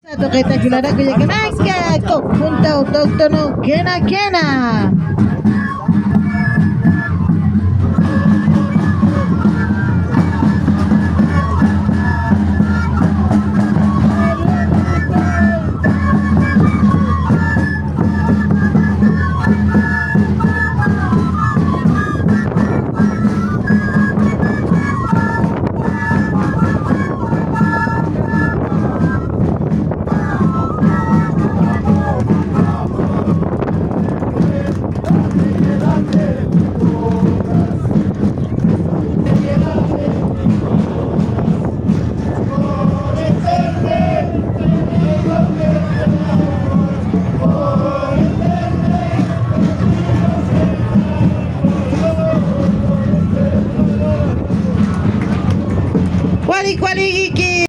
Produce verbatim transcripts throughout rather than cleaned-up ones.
Tuqita jilanaka kullakanaka, conjunto autóctono Kena Kena. Wali, wali, iki.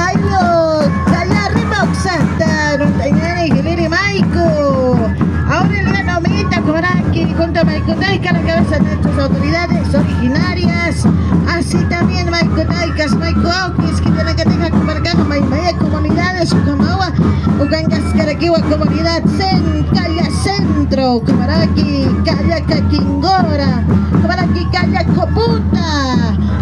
Ayllu, kalla rima uksata, arunt'añäni, jiliri mayku. Aureliano Mita, kumaraki, junto maykutayka, la cabeza de nuestras autoridades originarias, así también maykutaykas, mayku awkis, khitinakatix jupanakax may maya comunidades, ukhamawa, ukankaskarakiwa comunidad Cen-, Kalla Centro, ukhamaraki Kalla Kakingora, ukhamaraki Kalla Coputa,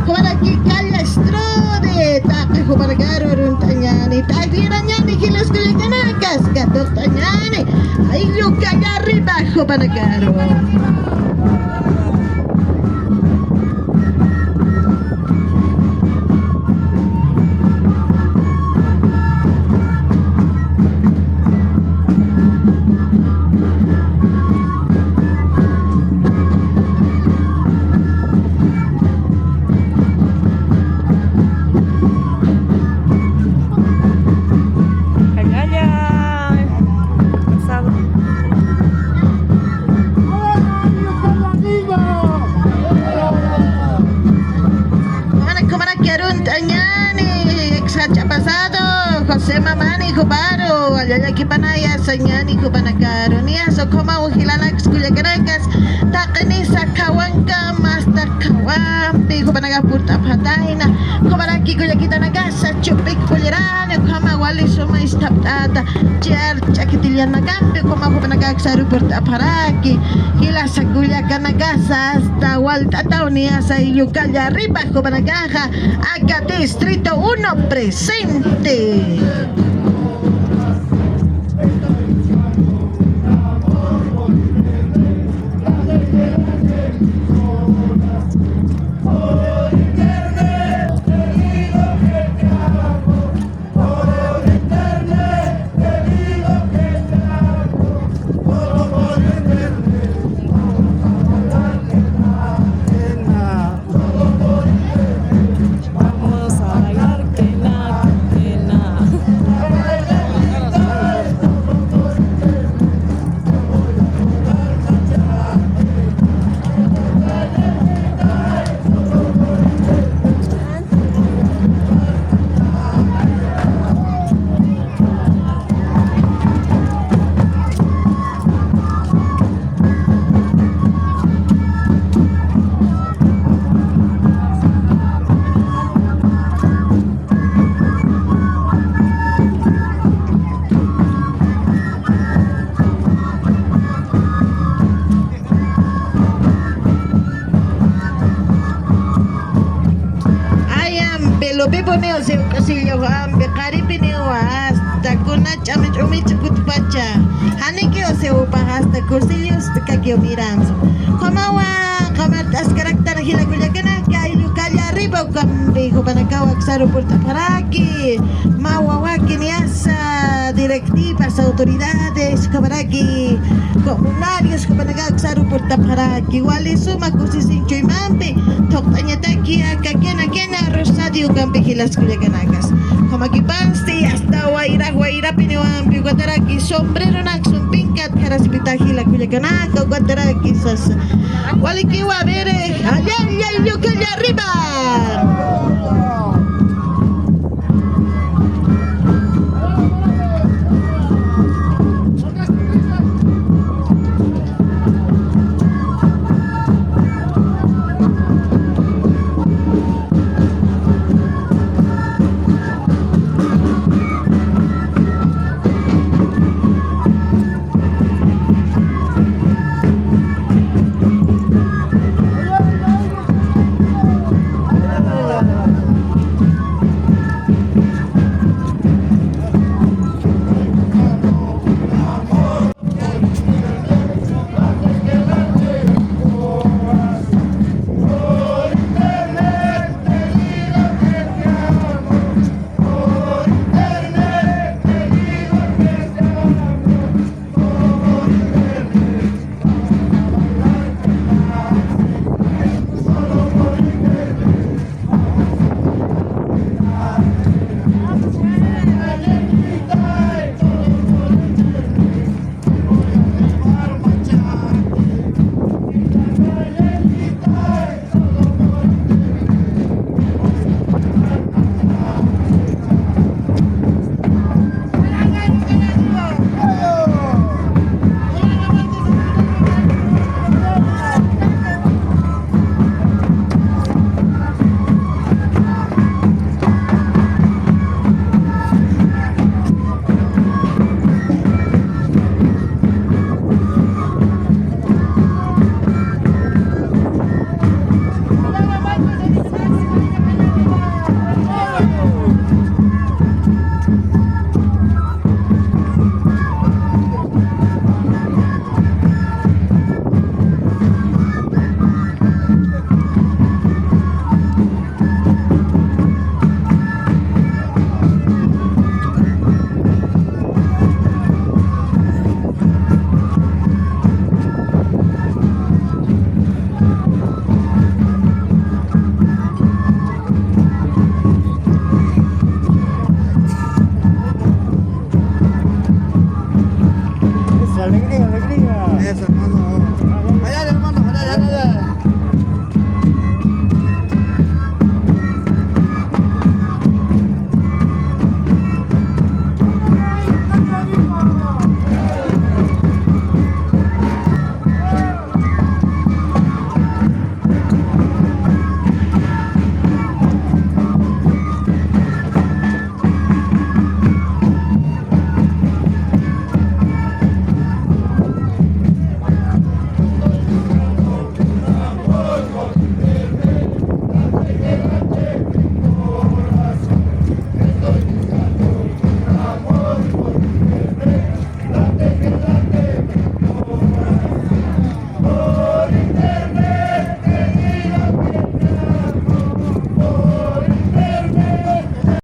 ukhamaraki Kalla Strode, taqi jupanakaru arunt'añäni, taqi arunt'añäni, jilas kullakanakas, katuqt'añäni, ayllu kalla arriba jupanakaru. Kallalla. Pasado. Jumanaka, jumanaka arunt'añäni, ex hacha pasado, José Mamani juparu, allalla kipanaya sañäni jupanakaru, niyasa ukhamaw jilanaks kullakanakas, taqinisa qhawankama hasta qhawampi jupanakax purt'apxatayna, jumanaki kullakitanakasa chupik pulliräni, ukhama wali suma isthapt'ata, ch'ar ch'akitillanakampi, ukhama jupanakax aru purt'apxaraki, jilasa kullakanakasa hasta walt'ataw niyasa ayllu kalla arriba jupanakaxa, acá Distrito uno presente. Vamos a bailar que na, que na. Pipuniw siw Cusillo ampi, qaripiniw hasta kuna ch'ami ch'umichi kutpacha. Janiki siw upax hasta Cusillo hasta kakiw miransu. Qamawa, qamar t'askaraktan jila kullakanaka, ayllu kalla arriba ukampi jupanakaw aksaru purt'apxaraki. Mä wawakin yasa directivas, autoridades, jupanaki comunarios, jupanakaw aksaru purt'apxaraki. Wali suma kusisin chuymampi, thuqt'añataki aka kena kena Rosario ukampi jilas kullakanakas. Jumakipasti hasta wayra, wayrapiniwampi, ukataraki sombreronak sumpinkat jaraspita jila kullakanaka, ukataraki sasa. Walikiwa, a ver, eh, allá, allá, allá, allá arriba.